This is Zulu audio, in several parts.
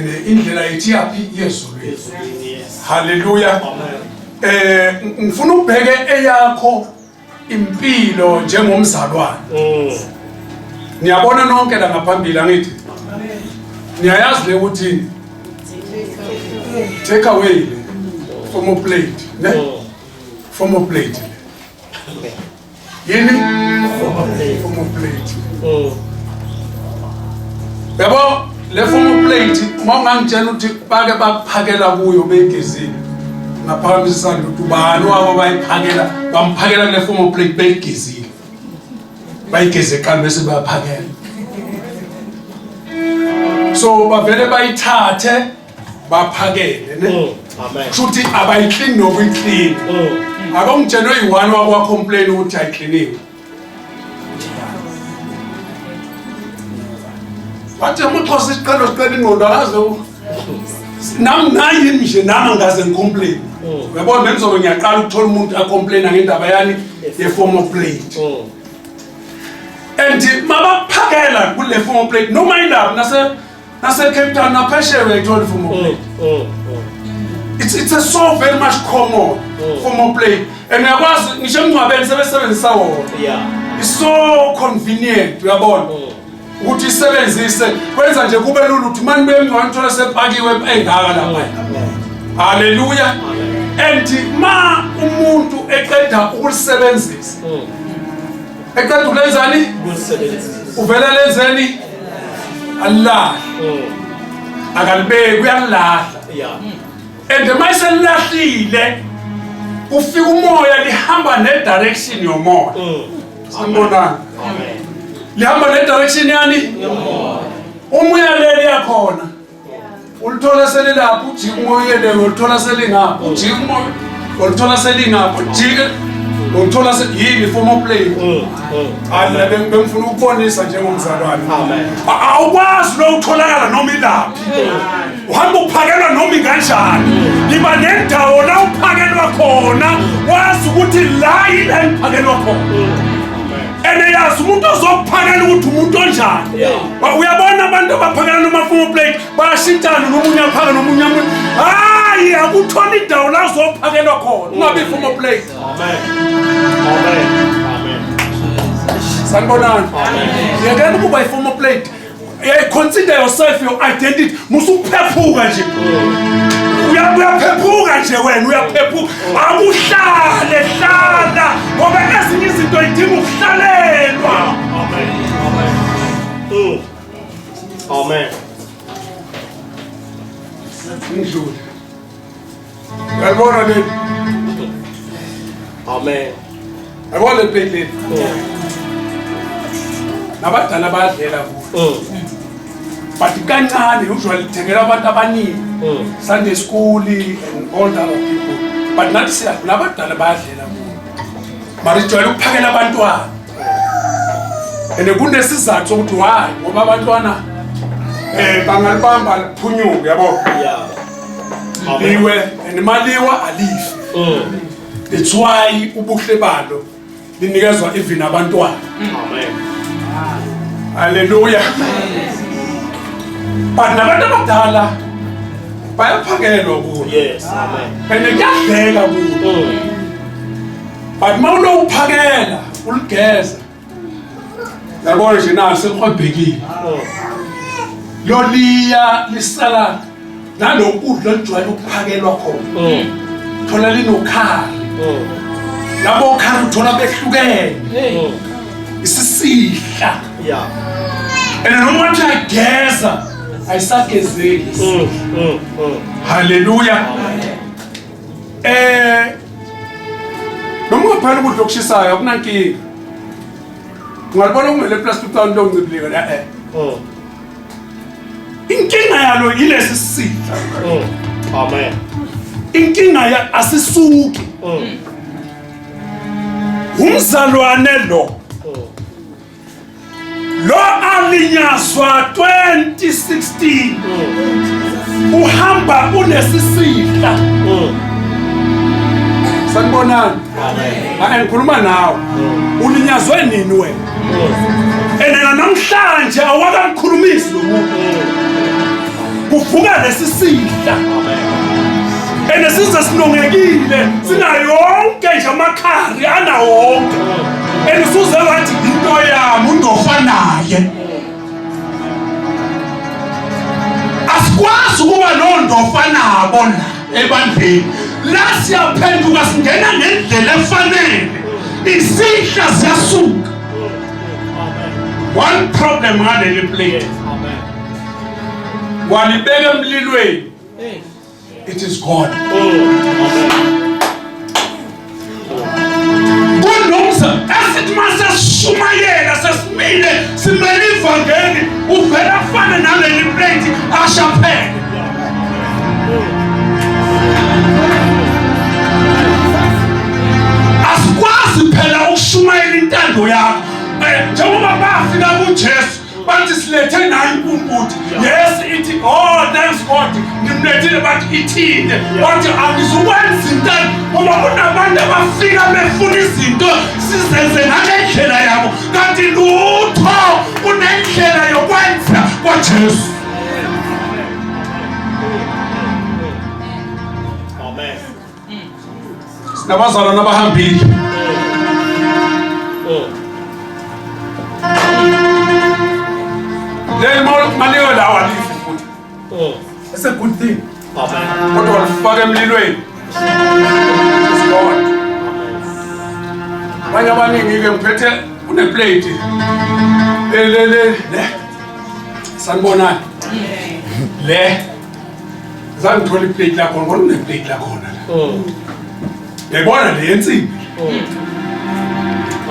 And indlela yethu yaphi yezulwini. Haleluya. Ngifuna ubheke eyakho impilo njengomzalwane. Niyabona nonke la ngaphambili angithi? Niyayazi le ukuthi take away le formal plate, ne? Formal plate. Yini? Formal plate. Yabo le formal plate uma ungangitshela ukuthi bake bakuphakela kuyo beyigezile ngaphakamisa isandla ukuthi ubani wabo bayiphakela bamphakela kule formal plate beyigezile bayigeze kuqala bese bayaphakela so bavele bayithathe baphakele ne Amen. kusho ukuthi abayiklini nokuyiklina ake ungitshele oyi-one wake wacomplain ukuthi ayikliniwe wathi amaxhosa isiqelo sicela ingqondo akaze nami nayimi nje nami angaze ngicomplain uyabona bengizobe ngiyaqala ukuthola umuntu acomplaina ngendaba yani ye-form of plate and mabaphakela kule form of plate noma indaba nase Cape Town naphesheya uyayithola i-form of plate. It's a so very much common form of plate and uyakwazi ngisho emngcwabeni sebesebenzisa wona. It's so convenient uyabona ukuthi isebenzise kwenza nje kube lula ukuthi mani bemngcwabeni uthole sepakiwe engaka lapha. Haleluya. And ma umuntu eqeda ukulisebenzisa eqeda ukulenzani uvela lenzeni alilahla akalibeki uyalilahla. And uma eselilahlile ufika umoya lihamba ne direction yomoya. Sanibonani. Lihamba ne direction yani yomoya. Umoya leli yakhona ulithola selilapho ujike umoya lelo ulithola selingapho ujike umoya ulithola selingapho ujike ulithola yini form of play. Hayi mina bengifuna ukubonisa njengomzalwane. Awukwazi lo utholakala noma ilaphi. Uhamba uphakelwa noma kanjani. Yiba nendawo la uphakelwa khona wazi ukuthi la yila ngiphakelwa khona. And yazi umuntu ozokuphakela ukuthi umuntu onjani. Uyabona abantu abaphakela noma form plate bayashintshana nomunye aphaka nomunye amunye. Hayi akuthola indawo la uzophakelwa khona. Ungabi form plate. Amen. Amen. Amen. Sanibonani. Yekela ukuba i-form plate. Consider yourself your identity. Musuphephuka nje. Uyaphephuka nje wena uyaphephuka. Akuhlale hlala ngoba ezinye izinto idinga ukuhlalelwa. Amen. Amen. Amen. Ngidlule. Uyalibona leli? Amen. Yabona le plate leli? Nabadala bayadlela kulo. But kancane usually ithengela abantu abaningi. Sunday school and all the other people. But nathi siya nabadala bayadlela kulo. Mara ijwayele ukuphakela abantwana. And kunesizathu sokuthi why ngoba abantwana bangalibamba liphunyuke yabo. Liwe and maliwa alifi. That's why ubuhle balo linikezwa even abantwana. Amen. Hallelujah. But nabantu abadala bayaphakelwa kulo. Yes, amen. And kuyadleka kulo. But mawulokuphakela uligeza. Yabona nje naso selihwebhekile. Loliya lisala nalokudla olujwayele ukuphakelwa khona. Thola linokhari. Labo khari uthola behlukene. Isisihla. And noma wathi ayigeza ayisagezeki. Hallelujah. Noma ungaphela ukudla okushisayo akunankinga. Ungalibona kungele plastic town loncibilika la Inkinga yalo yilesi sitha. Amen. Inkinga ya asisuki. Umzalwane lo. Lo alinyazwa 2016. Uhamba unesisihla. Sanibonani. Amen. Ngikhuluma nawe. Ulinyazwe nini wena? Ene namhlanje awakamkhulumisi lo muntu. Kuvuka lesisihla. And size sinongekile, sinayo yonke nje amakhari anawo wonke. And usuze wathi into yami undofa naye. Asikwazi ukuba nondofa nabo la ebandleni. La siyaphenduka singena ngendlela efanele. Isihla siyasuka. One problem ngaleli plate. Walibeka emlilweni. It is gone. Kunomsa esithi masesishumayela sesimile simele ivangeli uvela afane naleli plate ashaphele. Asikwazi phela ukushumayela intando yakho. Njengoba bafika kuJesu bathi silethe nayo impumputhe. Yes ithi oh thanks God ngimlethile bathi ithinte. Bathi angizukwenza into ngoba kunabantu abafika befuna izinto sizenze ngale ndlela yabo kanti lutho kunendlela yokwenza kwaJesu. Amen. Sinabazalwane abahambile. Leli maliwe lawa lifi futhi. It's a good thing. Amen. Kodwa walifaka emlilweni. It's gone. Abanye abaningi-ke ngiphethe kuneplate. Le le le le. Sanibonani. Le. Zange ngithole iplate lakhona kodwa kuneplate lakhona la. Yayibona le yensimbi.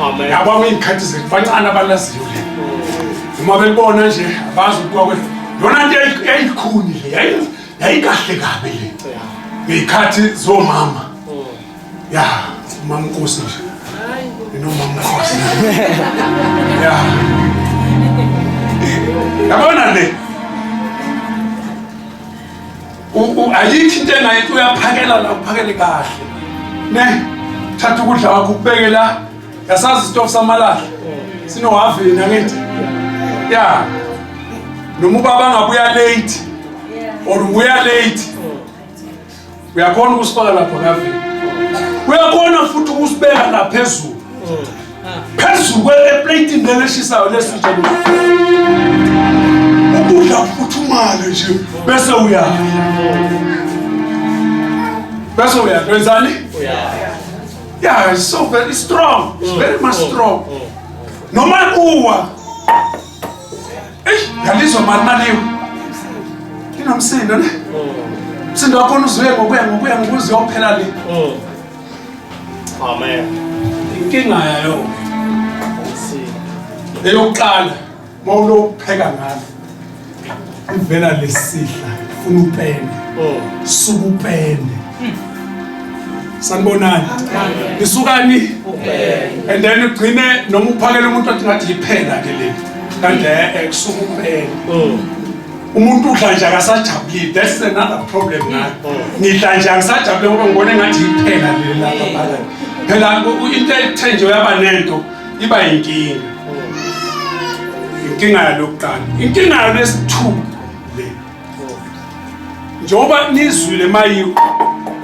Amen. Yabo iy'khathi zethu bancane abalaziyo le. Uma belibona nje abazi ukuwa kwe. Yona nto yayikhuni le yayikahle kabi le. Ngey'khathi zomama. Ya, umama Nkosi nje. Inomama Nkosi. Ya. Yabona le. Ayikho into engayenza uyaphakela la uphakele kahle. Ne? Thatha ukudla kwakho ukubeke la. Yasazi isitofu samalahle. Sinohavini angithi. Ya. Noma ubaba angabuya late or ubuya late. Uyakhona ukusifaka lapho kavini. Uyakhona futhi ukusibeka la phezulu. Phezulu kweplate leleshisayo lesitsha lokhu. Ukudla kufuthumale nje bese uyadla. Bese uyadla. Wenzani? Yeah, it's so very strong. It's very much strong. Noma kuwa. Eish, yalizwa mali maliwe. Linomsindo ne? Umsindo wakhona uzuye ngokuya ngokuya ngokuze uyophela le. Amen. Inkinga yayo eyokuqala mawulokupheka ngalo ivela lesihla funa upende. Suka upende. Sanibonani. Nisukani? And then ugcine noma uphakele umuntu athi ngathi liphela ke leli. Kanti kusuka upende. Umuntu udla nje akasajabulile. That's another problem ngayo. Ngidla nje angisajabule ngoba ngibona engathi iphela leli lapha phakathi. Phela into ethe nje uyaba nento iba yinkinga. Inkinga yalokuqala. Inkinga yalesithu le. Njengoba nizwile mayiwe.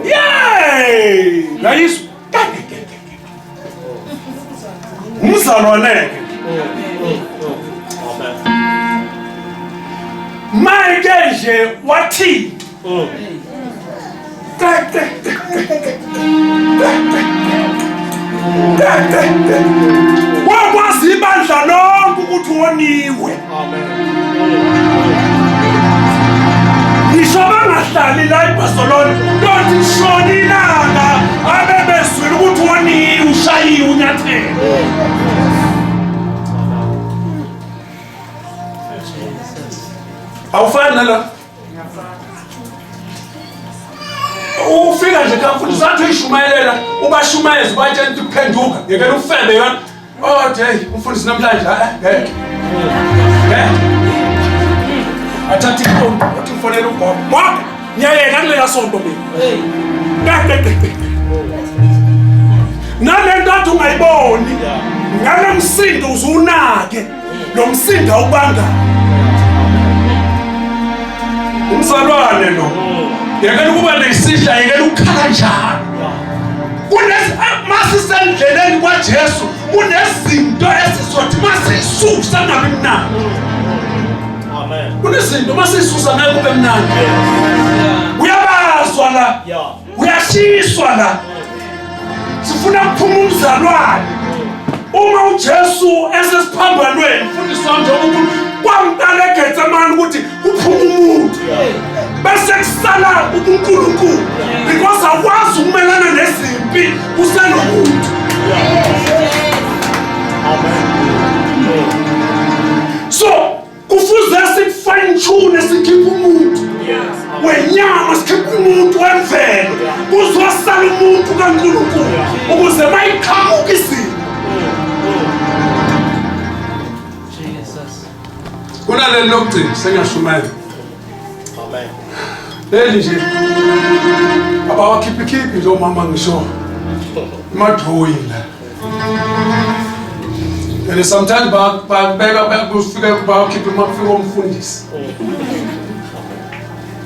Yay! Ngayizwa. Umzalwane-ke. Amen. Manje nje wathi Wakwazi ibandla lonke ukuthi woniwe. Amen. Ngisho bangahlali la eBarcelona, lothi lishona ilanga abebezwile ukuthi woniwe ushayiwe unyathele. Awufani nala. Ufika nje kamfundisi athi uyishumayelela ubashumayeza ubatshela ukuthi kuphenduka yekela ufebe yona. Oh hey umfundisi namhlanje ngeke. Ngeke. Athatha ifoni uthi ngifonela ugogo. Gogo ngiyayeka kulela sonto mina. Ngeke. Nalento athi ungayiboni. Ngale msindo uzunake. Lo msindo awubanga. Umzalwane lo. Yekela ukuba nesihla, yekela ukukhala njalo. Masisendleleni kwaJesu kunezinto esizothi masisusa ngabe mnandi. Amen. Kunezinto masisusa ngeke kube mnandi. Uyabazwa la. Uyashiswa la. Sifuna ukuphuma umzalwane. Uma uJesu esesiphambanweni, mfundisi wami njengoba uNkulunkulu kwamqala eGetsemane ukuthi kuphume umuntu. Bese kusala uNkulunkulu because awukwazi ukumelana nezimpi usenomuntu. Amen. So kufuze sikufine tune sikhiphe umuntu wenyama, sikhiphe umuntu wemvelo, kuzosala umuntu kaNkulunkulu ukuze mayiqhamuka izinto. Jesus. Kunaleli lokugcina sengiyashumayela. Amen. Leli nje abawakhiphikhiphi nje omama ngisho emadrowing la. And sometimes bakubeka kufike bawakhiphe uma kufika umfundisi.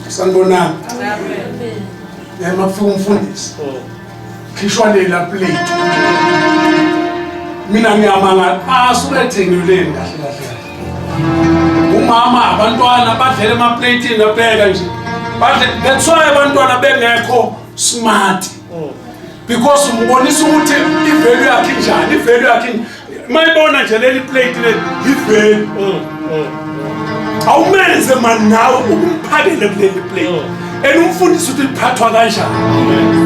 Sanibonani. Amen. Uma kufika umfundisi. Khishwa lela plate. Mina ngiyamangala asuke ethengileni kahle kahle. Umama abantwana badlela emaplatini abheka nje. Badle that's why abantwana bengekho smart. Because umbonisa ukuthi ivalue yakhe injani, ivalue yakhe mayibona nje leli plate leli ivalue. Awumenze man nawe ukumphakele kuleli plate. And umfundisi ukuthi liphathwa kanjani.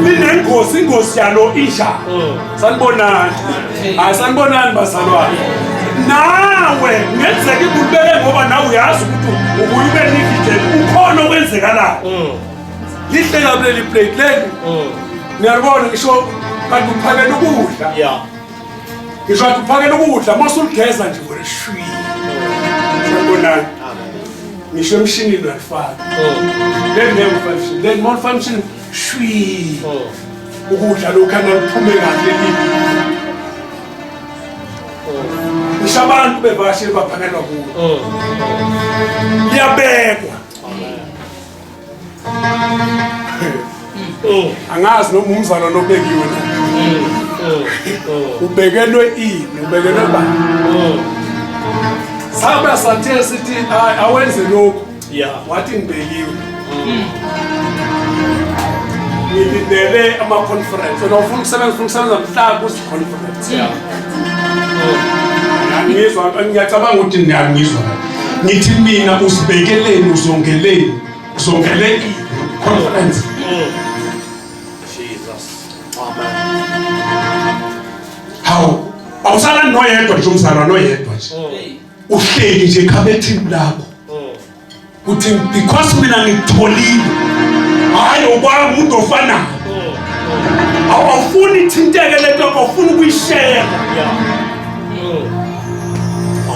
Linengozi, ingozi yalo injani. Sanibonani. Hayi sanibonani bazalwane. Nawe ngenzeka ibulibeke ngoba nawe uyazi ukuthi ubuye ube nikide ukhona okwenzekalayo. Lihle kabi leli plate leli. Ngiyalibona ngisho kanti uphakela ukudla. Yeah. Ngisho kanti uphakela ukudla mase uligeza nje wena shwi. Sanibonani. Ngisho emshinini uyalifaka. Leli ngeke ufake emshinini. Leli uma ulifaka emshinini shwi. Ukudla lokhu angaliphume kahle leli. Ngisho abantu bevakashile baphakelwa kulo. Liyabekwa. Angazi noma umzalwane obekiwe na. Ubekelwe ini, ubekelwe bani? Saba sathe sithi hayi awenze lokhu. Yeah. Wathi ngibekiwe. Ngilindele ama-conference. Wena ufuna ukusebenza, ufuna ukusebenza mhla kuzi-conference. Yeah. Ngiyangizwa, ngiyacabanga ukuthi niyangizwa. Ngithi mina uzibekeleni, uzongeleni, uzongele ini conference. Jesus. Amen. Hawu, awusala noyedwa nje umzalwane noyedwa nje. Uhleli nje ekhabethini lakho. Uthi because mina ngikutholile. Hayi okwami umuntu ofanayo. Awufuni ithinteke lento yakho, awufuni ukuyishare. Yeah.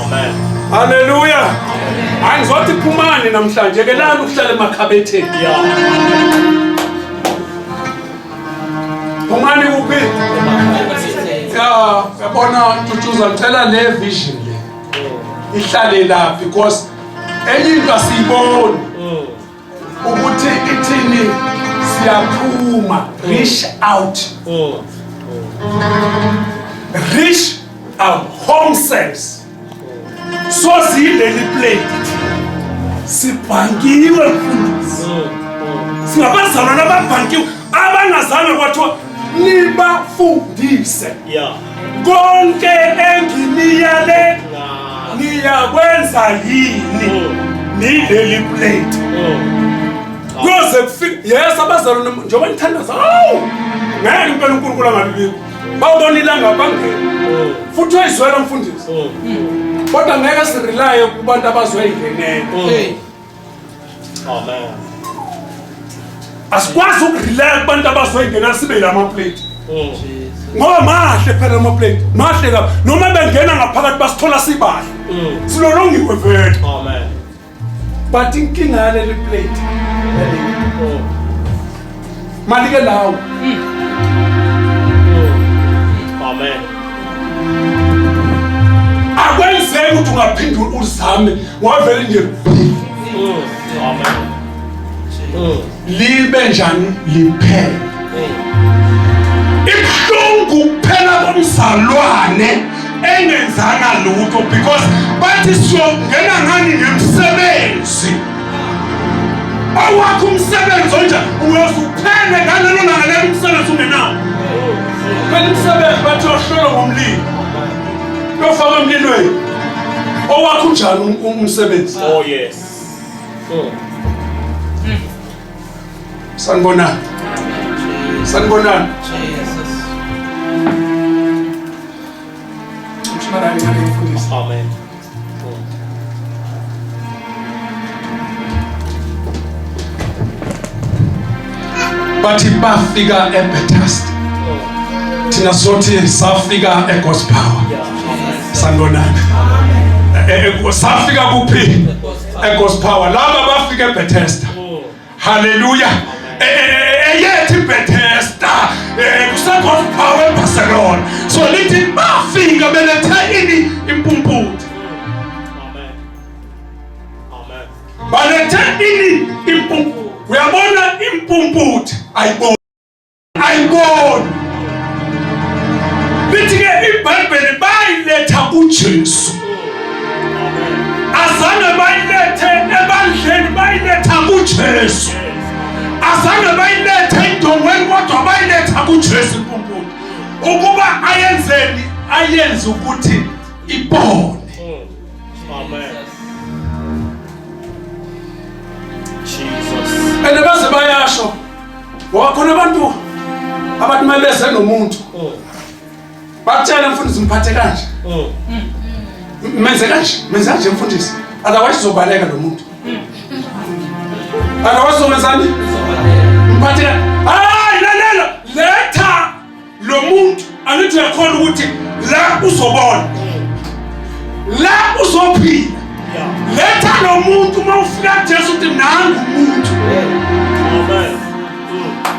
Amen. Haleluya. Hayi ngizothi phumani namhlanje ke lani ukuhlala emakhabetheni. Yeah. Phumani kuphi? Ya, yabona Tutuza ngicela le vision le. Ihlale la because enye into asiyiboni. Ukuthi ithini siyaphuma reach out. Reach out home cells. So siyileli plate. Sibhankiwe mfundisi. Singabazalwane ababhankiwe abangazange kwathiwa nibafundise. Yeah. Konke enginiyale Nah. niyakwenza yini nileli plate. Kuyoze kufike yes abazalwane njengoba nithandaza hawu ngeke impela uNkulunkulu angabibikho. Bawubona ilanga bangena. Futhi uyayizwela mfundisi. Kodwa ngeke sirelaye kubantu abazoyingenela. Amen. Asikwazi ukurelaya kubantu abazoyingenela sibe yilama plate. Ngoba mahle phela ama plate, mahle kabi. Noma bengena ngaphakathi basithola sibahle. Silolongiwe vele. Amen. But inkinga yaleli plate. Malike lawo. Amen. Akwenzeki ukuthi ungaphinde uzame wavele nje. Amen. Libe njani liphele. Ibuhlungu kuphela komzalwane engenzanga lutho because bathi siyongena ngani ngemsebenzi. Awakho umsebenzi onjani uyoze uphele ngalelo langa lelo umsebenzi ungenawo. Phela umsebenzi bathi uyohlolwa ngomlilo. Uyofakwa emlilweni. Owakho unjani umsebenzi? Oh yes. Sanibonani. Sanibonani. Jesus. Mshimara ngane mfundisi. Amen. Bathi bafika eBethesda. Thina sothi safika eGod's power. Sanibonani. Safika kuphi? EGod's power. Laba bafika eBethesda. Hallelujah. Eyethi Bethesda kuseGod's power eBarcelona. So lithi bafika belethe ini impumputhe. Amen. Amen. Balethe ini impumputhe. Uyabona impumputhe ayiboni. Ayiboni. Lithi ke iBhayibheli bayiletha kuJesu. Azange bayilethe ebandleni bayiletha kuJesu. Azange bayilethe endongweni kodwa bayiletha kuJesu impumputhe. Ukuba ayenzeni ayenze ukuthi ibone. Amen. Jesus. And baze bayasho ngoba khona abantu abantu mabeze nomuntu bakutshela mfundisi mphathe kanje menze kanje menze kanje mfundisi otherwise uzobaleka lo muntu otherwise uzomenzani mphathe hayi lalela letha lo muntu angithi uyakhona ukuthi la uzobona la uzophila letha lo muntu uma ufika kuJesu uthi nangu umuntu Amen.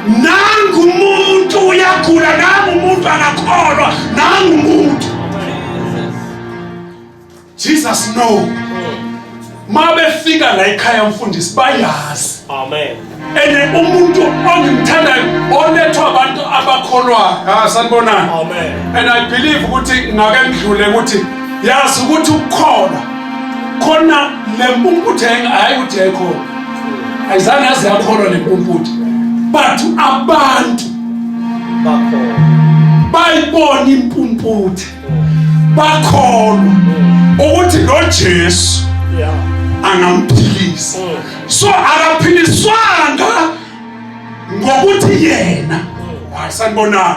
nangu umuntu uyagula nangu umuntu akakholwa nangu umuntu Jesus no mabefika la ekhaya mfundisi bayazi Amen. ene umuntu ongimthandayo olethwa abantu abakholwayo ah sanibonani Amen. and I believe ukuthi ngake ngidlule ukuthi yazi ukuthi ukukholwa khona le mpumputhe hayi ukuthi ayikholwa ayizange yaze yakholwa le mpumputhe but abantu Bakho. bayibona impumputhe bakholwa ukuthi lo Jesu Yeah. angamphilisa so akaphiliswanga ngokuthi yena hayi sanibonani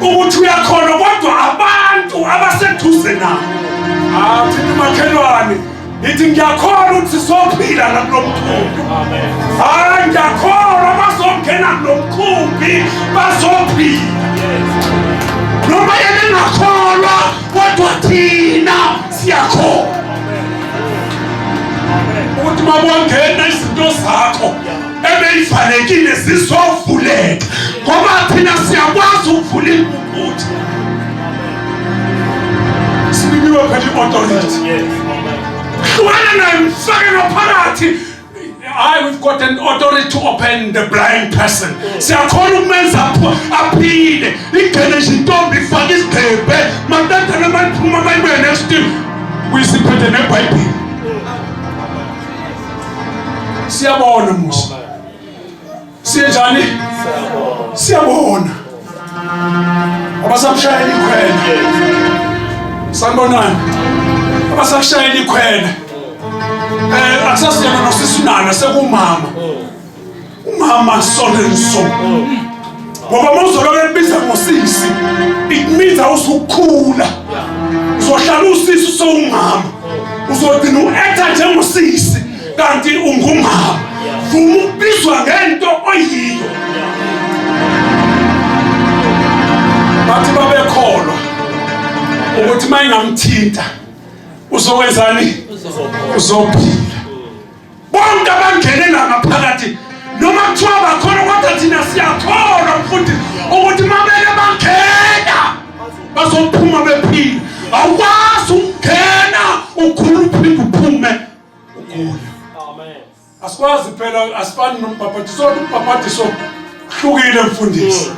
ukuthi uyakholwa kodwa abantu abaseduze naye ah thina umakhelwane ngithi ngiyakholwa ukuthi sizophila la kulo mkhumbi Amen. hayi ngiyakholwa bazongena kulo mkhumbi bazophila noma yena engakholwa kodwa thina siyakholwa ukuthi mabongena izinto zakho ebeyivalekile zizovuleka ngoba thina siyakwazi ukuvula impumputhe sinikiwe phela i-authority Yes. Amen. hlukana naye mfake ngaphakathi hayi we've got an authority to open the blind person siyakhona ukumenza aphile ingene nje intombi ifake isigqebhe maqedane mayiphuma mayibuye next uyisiphethe nebhayibheli siyabona musa siyenjani siyabona abasakushayela ikhwele sanibonani abasakushayela ikhwele akusasiyena nosisunana sekumama umama so ngoba uma uzoloke ekubiza ngosisi it means awusukhula uzohlala usisi usewumama uzogcina u-acta njengosisi kanti ungumama vuma ukubizwa ngento oyiyo bathi babekholwa ukuthi uma ingamthinta uzokwenzani uzophila bonke abangene la ngaphakathi noma kuthiwa bakhona kodwa thina siyakholwa mfundi ukuthi mabeke bangena bazophuma bephila awukwazi ukungena ukhula uphinde uphume ugula Amen. asikwazi. Asikwazi phela, asifani nombhabhadiso. Umbhabhadiso hlukile mfundisi.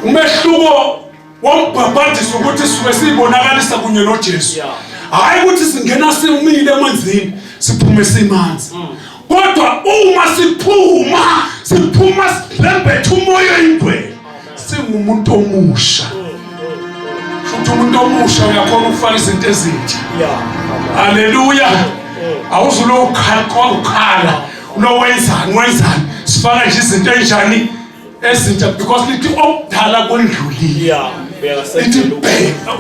Umehluko wombhabhadiso ukuthi sisuke siyibonakalisa kunye noJesu. Hayi ukuthi singena simile emanzini siphume simanzi. Kodwa uma siphuma, siphuma silembethe umoya oyingcwele. Singumuntu omusha. Futhi umuntu omusha uyakhona ukufaka izinto ezintsha. Haleluya. Awuzulo ukhala ukhala lo wenzani wenzani, sifaka nje izinto enjani ezintsha, because lithi okudala kwendlulile. Lithi bheka.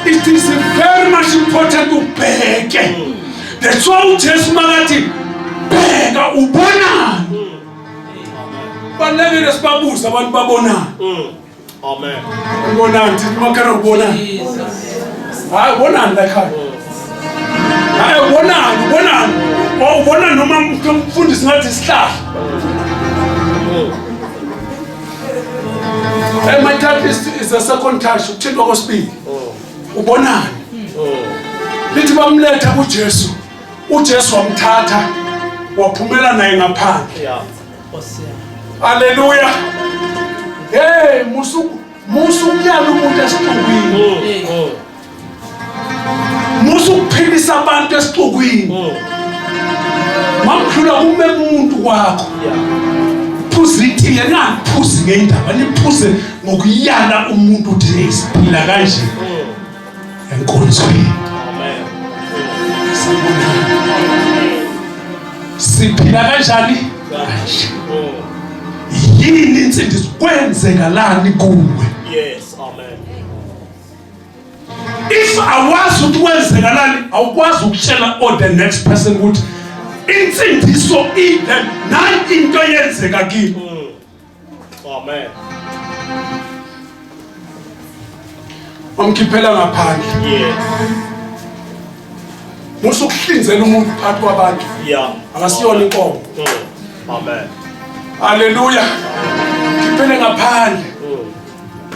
It is very much important ubheke. That's why uJesu makathi bheka ubonani. Balekile sibabuze abantu babonani. Amen. Ubonani thithi makhana ubonani. Hayi ubonani la ekhaya. Hayi ubonani ubonani. Oh ubona noma umfundisi ngathi isihlahla. Hey, my touch is the second touch, ukuthintwa kwesibili. Ubonani? Lithi bamletha kuJesu. uJesu wamthatha waphumela naye ngaphandle. Yeah. Haleluya. Hey, musu musu ukuyala umuntu esixukwini. Musu ukuphilisa abantu esixukwini. Mamkhula kume umuntu kwakho. Phuza itiye, ningaphuzi ngendaba, niphuze ngokuyala umuntu ukuthi hey siphila kanje enkonzweni. Amen. Sanibonani. Siphila kanjani? Kanje. Yini insindiso? Kwenzekalani kuwe? Yes, amen. If awazi ukuthi kwenzekalani, awukwazi ukutshela or the next person ukuthi insindiso ile nayi into eyenzeka kimi. Amen. Wamkhiphela ngaphandle. Yes. Musa ukuhlinzela umuntu phakathi kwabantu. Yeah. Akasiyona inkomo. Amen. Haleluya. Khiphele ngaphandle.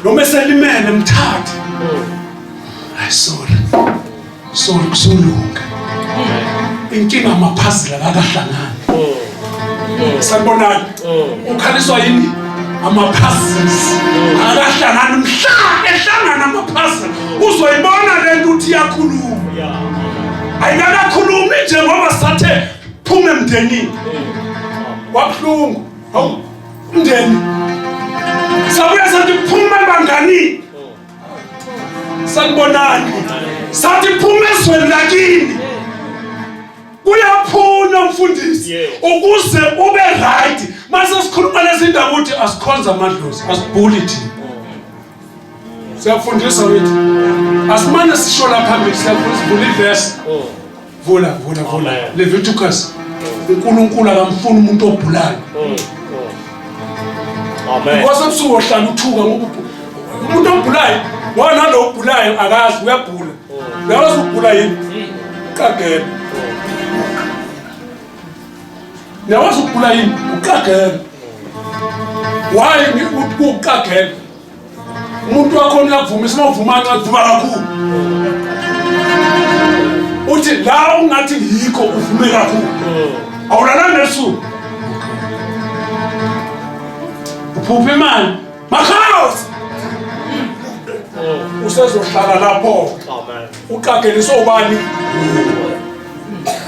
Noma eselimele mthathe. Ay sorry. Sorry kusolunga. Inkinga amaphazila akahlangani. Sanibonani. Ukhaliswa yini? Ama-puzzles akahlangani. Mhla ehlangana ama-puzzle uzoyibona le nto ukuthi iyakhuluma. Yeah. Ayikakakhulumi nje ngoba sathe phuma emndenini. Kwabuhlungu. Hawu umndeni. Sabuya sathi phuma ebanganini. Sanibonani. Sathi phuma ezweni lakini. Kuyaphuna mfundisi ukuze ube right. Mase sikhuluma lezi ndaba ukuthi asikhonza amadlozi, asibhuli thina. Siyafundisa wethu. Asimane sisho la phambili, siyafundisa vula ivesi. Vula vula vula. Leviticus. uNkulunkulu akamfuni umuntu obhulayo. Amen. Because ebusuku ohlala uthuka ngoba umuntu obhulayo ngoba nalo obhulayo akazi uyabhula. Uyawazi ukubhula yini? Uqagela. Uyawazi ukubhula yini? Uqagela. Why uqagela? Umuntu wakho uyakuvuma isimo uvuma kancane vuma kakhulu. Uthi la ungathi yikho uvume kakhulu. Awulalanga nesuku. Uphupha imali. Makhosi. Usezohlala lapho. Amen. Uqageliswe ubani?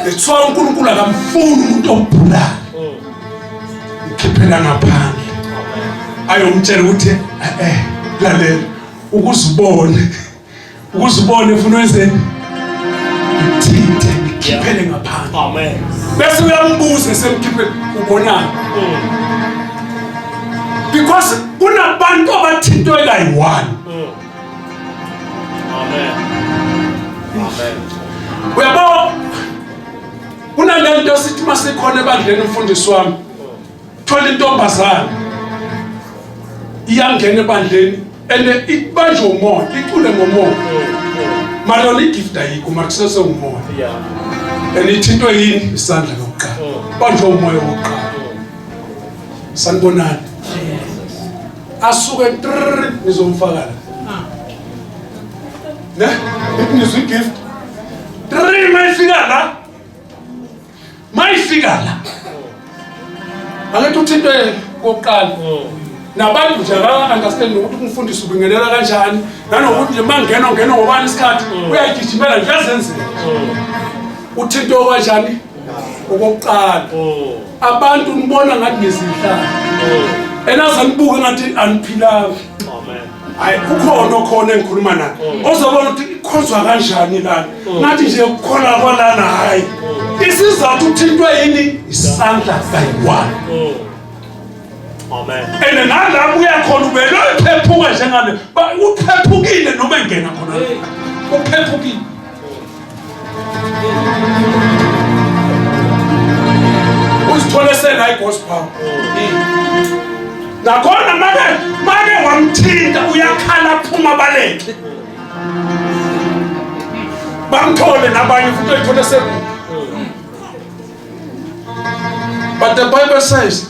That's why uNkulunkulu akamfuni umuntu obhulayo. Ukhiphela ngaphandle. Ayomtshela ukuthi eh lalela ukuze ubone. Ukuze ubone ufuna wenzeni? Ngithinte ngikhiphele ngaphandle. Amen. Bese uyambuza esemkhiphele ubonani? Because kunabantu abathintwe kayi-one. Amen. Amen. Uyabo kunalento sithi masikhona ebandleni umfundisi wami thola intombazane iyangena ebandleni and ibanjwe umoya icule ngomoya mara yona igift ayikho mara kusese umoya. Yeah. And ithintwe yini? Isandla lokuqala. Banjwe umoya wokuqala. Sanibonani. Asuke trrr nizomfaka la. Ne? Nizwe igift. Trrr mayifika la. Mayifika la. Angithi uthintwe kokuqala. Nabantu nje aba-understand ukuthi umfundisi ubingelela kanjani nanokuthi nje uma ngena ungena ngobani isikhathi uyayigijimela nje uyazenzela. Uthintwe kanjani? Okokuqala. Abantu nibona ngathi nizihlala. Enaze nibuke ngathi aniphilanga. Amen. Hayi ukhona okhona engikhuluma naye. Ozobona ukuthi ikhonzwa kanjani lana. Ngathi nje ukukholwa kwalana hayi. Isizathu uthintwe yini? Isandla kayi-one. Amen. And nalapho uya khona ubelo ephephuka njengale. Uphephukile noma engena khona. Uphephukile. Uzithole sela igospel. Nakhona make wamthinta uyakhala phuma baleke. Bamthole nabanye futhi oyithole sekude. But the Bible says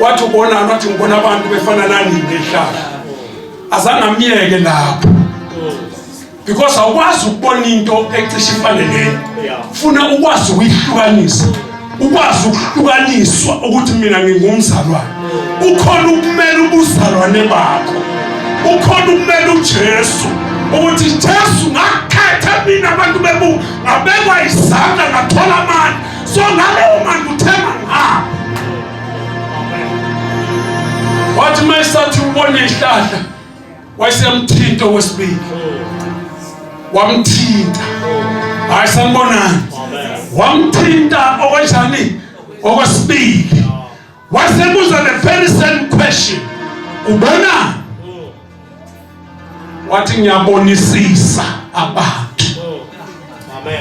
wathi ubonani wathi ngibona abantu befana nani ngehlala azange amyeke lapho because awukwazi ukubona into ecishe ifane leyo funa ukwazi ukuyihlukanisa ukwazi ukuhlukaniswa ukuthi mina ngingumzalwane ukhona ukumela ubuzalwane bakho ukhona ukumela uJesu ukuthi Jesu ngakhetha mina abantu bebu ngabekwa izandla ngathola amandla so ngaleyo mandla uthenga ngapha wathi uma esathi ubone ihlahla wayesemthinta okwesibili wamthinta hayi sanibonani wamthinta okanjani okwesibili wasebuza the very same question ubona wathi ngiyabonisisa abantu Amen.